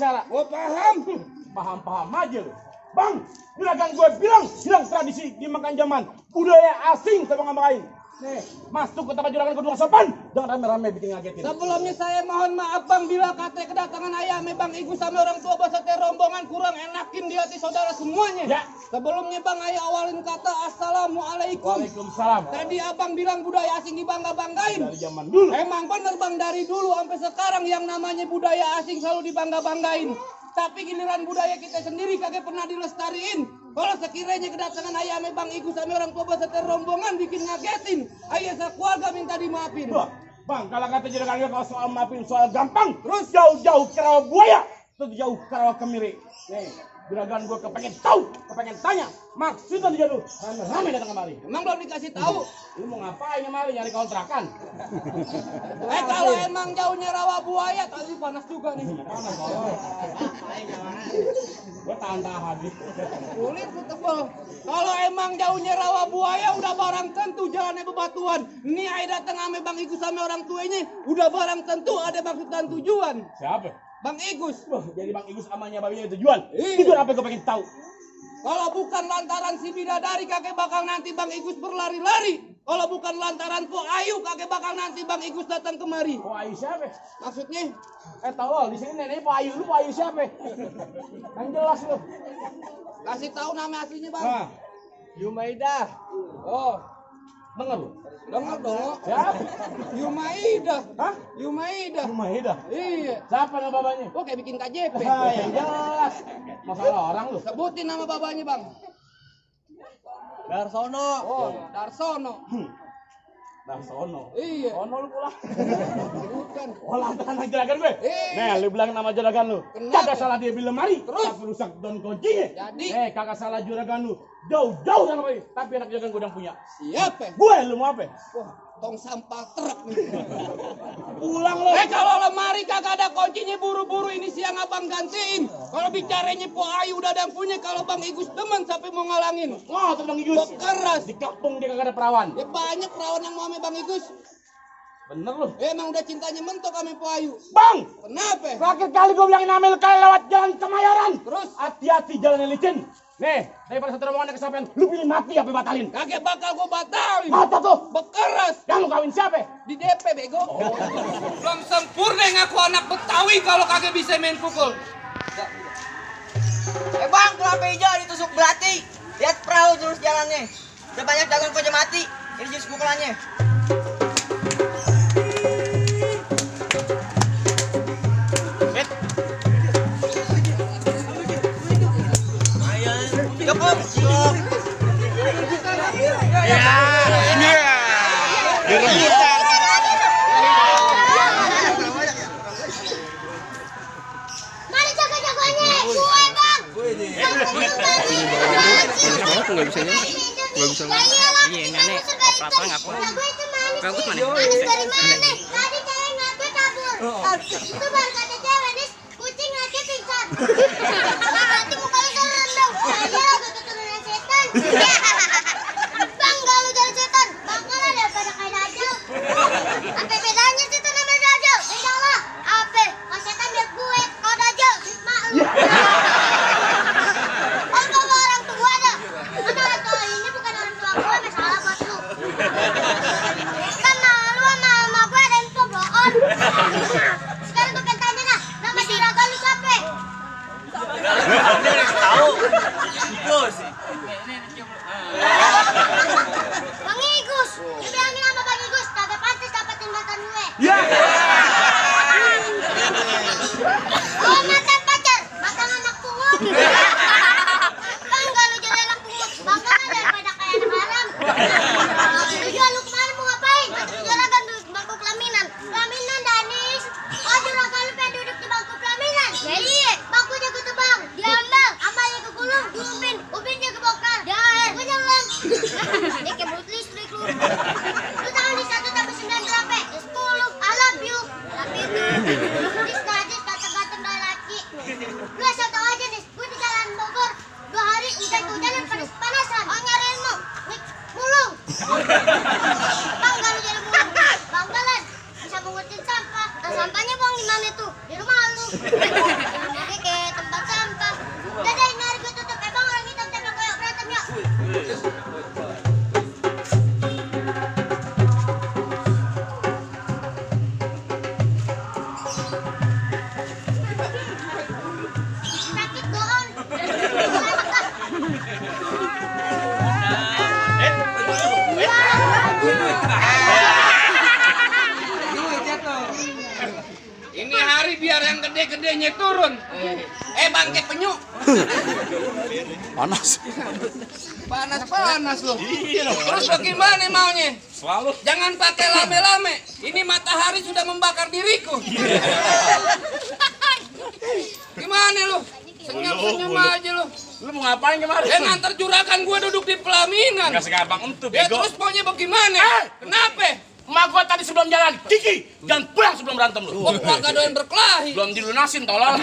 cara. Oh paham. Paham aja lu. Bang, juragan gue bilang hilang tradisi dimakan zaman. Budaya asing sama ngapain. Nih, masuk ke tempat juragan kedua sopan. Jangan rame-rame bikin ngagetin. Sebelumnya saya mohon maaf bang bila kata kedatangan ayahnya bang Igu sama orang tua beserta rombongan kurang enakin di hati saudara semuanya. Ya. Sebelumnya bang ayah awalin kata assalamualaikum. Waalaikumsalam. Tadi abang bilang budaya asing dibangga-banggain. Dari zaman dulu. Emang bener bang dari dulu sampai sekarang yang namanya budaya asing selalu dibangga-banggain. Tapi giliran budaya kita sendiri kagak pernah dilestariin. Kalau sekiranya kedatangan ayahnya bang Igu sama orang tua beserta rombongan bikin ngagetin, ayah sekeluarga minta dimaafin. Wah, bang, kalau kata juragan gue kalau soal maafin soal gampang, terus jauh-jauh ke rawa buaya, terus jauh ke rawa kemiri. Nih, juragan gue kepengen tahu, kepengen tanya, maksudnya dia tuh rame-rame datang kemari. Emang belum dikasih tahu? Lu mau ngapain kemari nyari kontrakan? Kalau emang jauhnya rawa buaya, tadi panas juga nih. Panas gue tahan-tahan. Kulit lu tebel. Kalau emang jauhnya rawa buaya udah barang tentu jalannya bebatuan. Ini ayah datang ame bang Igus sama orang tuanya, udah barang tentu ada maksud dan tujuan. Siapa? Bang Igus. Wah, jadi bang Igus amanya babinya tujuan. Iya. Tujuan apa gue pengen tahu? Kalau bukan lantaran si bidadari kakek bakal nanti bang Igus berlari-lari. Kalau bukan lantaran Po Ayu kakek bakal nanti bang Igus datang kemari. Po Ayu siapa? Maksudnya? Tahu lo di sini neneknya Po Ayu, lu Po Ayu siapa? Yang jelas lu. Kasih tahu nama aslinya bang. Nah, Yumaidah. Oh, denger lu. dengar dong. Siapa? Yumaidah. Hah? Yumaidah. Rumahida. Iya. Siapa nama babanya? Oh kayak bikin KJP. Yang jelas. Masalah orang lu. Sebutin nama babanya bang. Darsono. Oh, Darsono. Darsono. Iya. Sono lu pulang. Bukan. Oh, lantaran anak juragan gue. Iya. Nih, lu bilang nama juragan lu. Kenapa? Kagak salah dia beli lemari. Terus? Tapi rusak don kuncinya. Jadi? Kagak salah juragan lu. Jauh-jauh sama ini. Tapi anak juragan gue udah punya. Siapa? Gue, lu mau apa? Wah, tong sampah truk nih. Pulang lu. Kalau lemari kagak ada kuncinya buru-buru ini siang abang gantiin. Kalau bicaranya Po Ayu udah ada yang punya, kalau bang Igus demen sampai mau ngalangin. Wah, tuh bang Igus. Bekeras. Di kampung dia kagak ada perawan. Ya banyak perawan yang mau sama bang Igus. Bener lu. Emang udah cintanya mentok sama Po Ayu. Bang! Kenapa? Terakhir kali gue bilangin Amel kali lewat jalan Kemayoran. Terus? Hati-hati jalan licin. Nih, daripada satu rombongan kesampaian, lu pilih mati apa batalin? Kagak bakal gua batalin. Mata tuh. Bekeras. Yang lu kawin siapa? Di DP bego. Belum sempurna ngaku anak Betawi kalau kagak bisa main pukul. Bang, kelapa hijau ditusuk belati. Lihat perahu terus jalannya. Udah banyak dagang koja mati. Ini jurus pukulannya. Cukup. Mana jago-jagoannya? Gue bang. Nggak bisa nyanyi. Nggak bisa nyanyi. Iya, nenek. Apa ngaku? Bagus mana? Manis dari mana? Tadi cewek ngaku kabur. Itu baru kata cewek, nih kucing ngaku pingsan. Nanti muka lu serem dong. Saya udah keturunan setan. Bang, kalau dari setan, bakalan daripada kayak dajal. Apa bedanya setan sama dajal? Beda lah. Apa? Kalau setan biar gue, kalau dajal mak lu. Oh, kalau orang tua ada. Karena orang tua ini bukan orang tua gue, masalah buat lu. Kan lu sama mama gue ada info bloon. Sekarang gue pengen tanya nah, nama juragan lu siapa? Tahu. Itu sih. Bang Igus, lu bilangin sama Bang Igus, kagak pantas dapetin mantan gue. Ya. Oh, mantan pacar, mantan anak pungut. Bang, kalau jadi anak pungut, bakalan daripada kayak anak haram. Tujuan lu kemarin mau ngapain? Atau juragan duduk di bangku pelaminan? Pelaminan, Danis. Oh, juragan lu pengen duduk di bangku pelaminan? Ya iya, bangkunya gue tebang, diambil, amalnya ke gulung, diubin, ubinnya ke bokar. Dah, gue nyelam. Dia kayak belut listrik lu. Lu tangan di 1 tambah 9 berapa? 10. I love you. Tapi itu, di sekali kata-kata dari laki. Lu asal tau aja nih, gue di jalan Bogor 2 hari hujan-hujanan panas-panasan. Oh, nyariin lu, mulung. Bang, kalau jadi mulung, banggalan bisa mengutin sampah. Nah, sampahnya buang di mana tuh? Di rumah lu. gede-gedenya turun. Bangke penyu. Panas. Panas lo. Terus bagaimana maunya? Selalu. Jangan pakai lame-lame. Ini matahari sudah membakar diriku. Gimana lu? Senyum-senyum aja lu. Lu mau ngapain kemarin? Dia nganter juragan gue duduk di pelaminan. Gak segampang itu, Ya bego. terus maunya bagaimana? Kenapa? Emak gua tadi sebelum jalan, Kiki, jangan pulang sebelum berantem lu. Gua kagak doyan berkelahi. Belum dilunasin, tolol.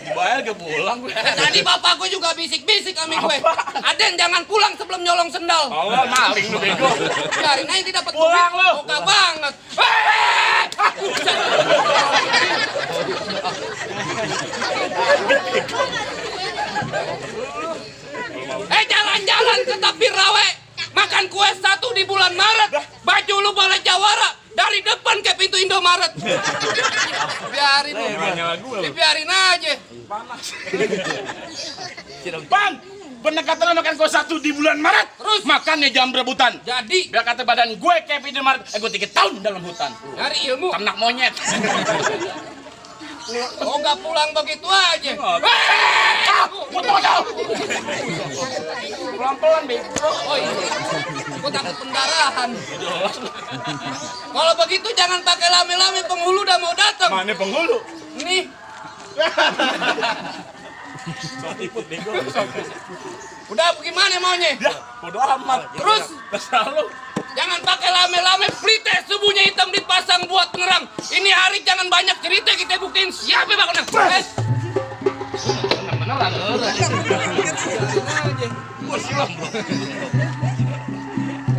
Dibayar ke pulang gue. Tadi bapak gue juga bisik-bisik sama gue. Aden jangan pulang sebelum nyolong sendal. Tolol, maling lu, bego. Biarin aja tidak dapat Pulang lu. Oka banget. Jalan-jalan ke Tapi Rawe. Makan kue 1 di bulan Maret. Baju lu boleh jawara dari depan ke pintu Indomaret. Biarin lu. Biarin aja. Bang, pendekatan lu makan kue 1 di bulan Maret. Terus? Makannya jam rebutan. Jadi Biar kata badan gue kayak pintu Maret. Gue 3 tahun dalam hutan. nyari ilmu. Ternak monyet. Oh gak pulang begitu aja. Pelan-pelan, bego. Oh iya. Gue takut pendarahan. Kalau begitu jangan pakai lame-lame, penghulu udah mau datang. Mana penghulu? Nih. Udah bagaimana maunya? Ya, bodo amat. Terus? Terserah lu. Jangan pakai lame-lame, pelite subuhnya hitam dipasang buat nerang. Ini hari jangan banyak cerita, kita buktiin siapa yang bakal menang. Beneran.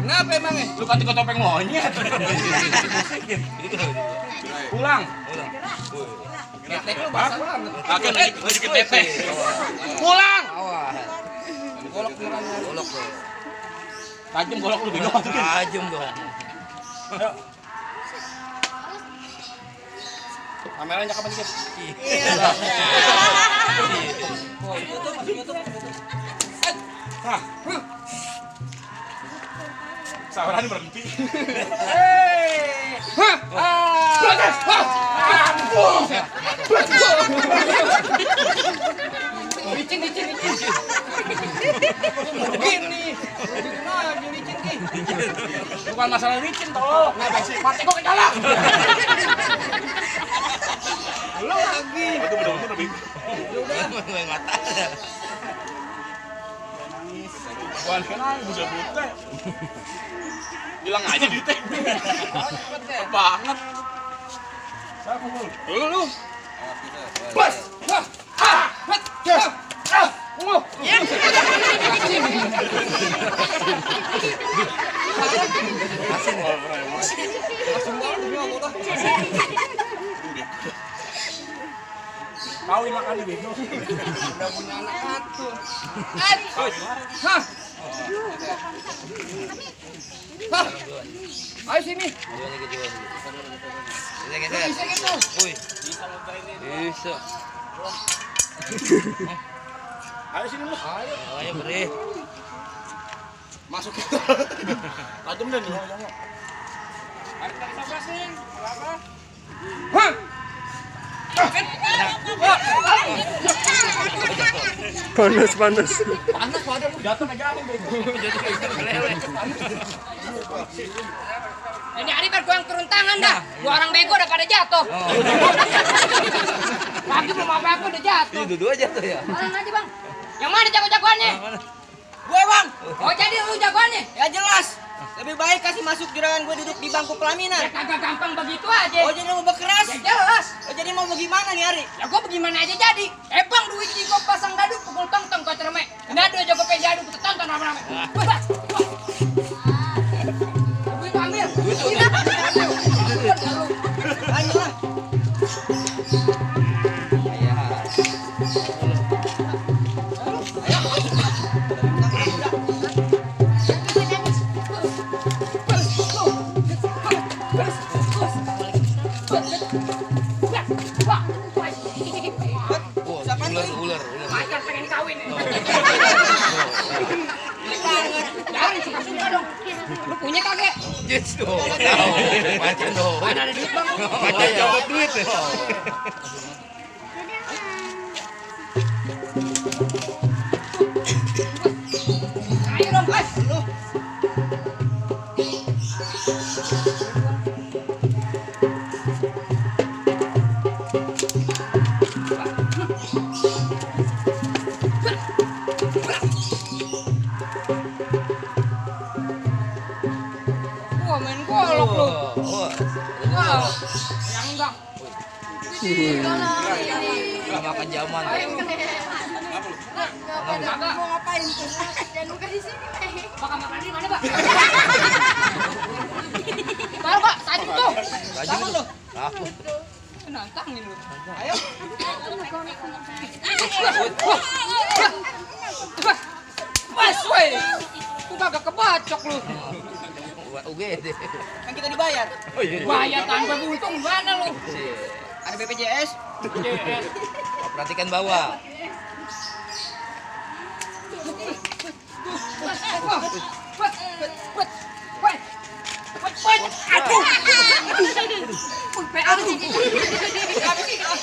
Kenapa emangnya? Lu kan tiga topeng monyet. Pulang. Ketek lu basah banget. Akan sedikit teteh. Pulang. Golok beneran. Golok. Tajam golok lu bego masukin. Tajam dong. Ayo. Kameranya kapan dikit? Hah. Sabaran berhenti. Licin. Begini. Bukan masalah licin tolong. Mati gua kecolok. Lu lagi. Itu bener-bener lebih. Mata. Bukan kenal bisa buta. Bilang aja di teh. Banget. Siapa lu? Lu. Bas. Kawin makan bego. Udah punya anak satu. Ayo sini. Bisa gitu. Wih. Bisa. Ayo sini lu. Ayo beri. Masuk kita. Tajam deh nih. Panas. Panas pada lu jatuh megangin bego. Ini hari kan gua yang turun tangan dah. Gua orang bego udah pada jatuh. Lagi belum apa-apa udah jatuh. Dua-dua jatuh ya. Malang aja bang. Yang mana jago-jagoannya? Gue bang, Oh jadi lu jagoannya? ya jelas. Lebih baik kasih masuk juragan gue duduk di bangku pelaminan. Ya kagak gampang begitu aja. Oh jadi mau berkeras? Ya jelas. Oh jadi mau bagaimana nih Ari? Ya gua bagaimana aja jadi. Bang duit di gua pasang dadu pukul tong-tong kau cerme. Ngadu aja gua pengen jadu kita tonton rame-rame. Duit ambil. Ayo lah. Ular. Macan pengen kawin nih. Jangan suka-suka dong. Lu punya kagak? Yes dong. Tahu. Macan dong. Mana ada duit bang? Macan jawab duit. Ayo dong, guys. Wah, main golok lu. Wah, yang enggak. Gak makan jaman. Mau ngapain tuh? Dan bukan di sini. Bakal makan di mana, Pak? Tahu, Pak, tajam tuh. Tajam tuh. Aku. Nantangin lu. Ayo. Pas, weh. Lu kagak kebacok lu. UGD. Kan kita dibayar. Oh iya. Bayar tanpa untung mana lu? Ada BPJS. Perhatikan bawah. Aduh. PA lu.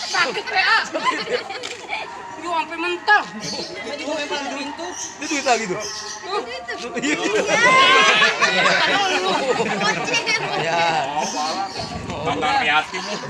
Sakit PA. Lu sampai mental. Dia juga memang di pintu. Itu duit lagi tuh. Ya. Bang yatim lu.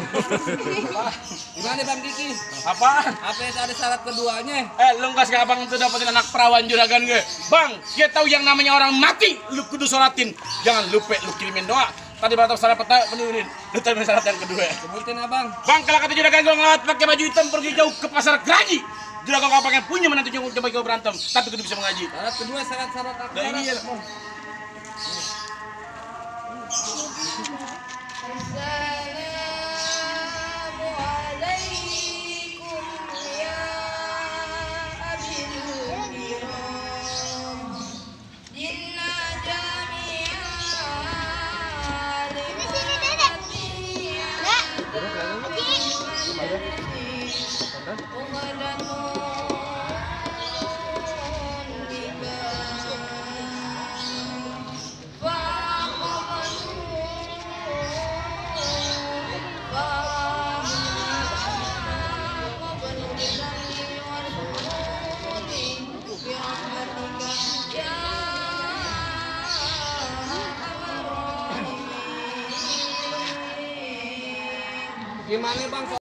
Gimana Bang Kiki? Apaan? Apa ada syarat keduanya? Lu nggak sekarang abang itu dapetin anak perawan juragan gue. Bang, dia tahu yang namanya orang mati, lu kudu sholatin. Jangan lupa lu kirimin doa. Tadi batas syarat pertama penuhin. Lu tadi syarat yang kedua. Sebutin Abang. Bang, kalau kata juragan gue ngelawat pakai baju hitam pergi jauh ke pasar Keraji. Juragan kau pengen punya menantu jenguk coba kau berantem, tapi kudu bisa mengaji. Syarat kedua syarat-syarat apa? Nah, ini ya. Assalamualaikum ya abil kiram. Inna jami'al Gimana Bang?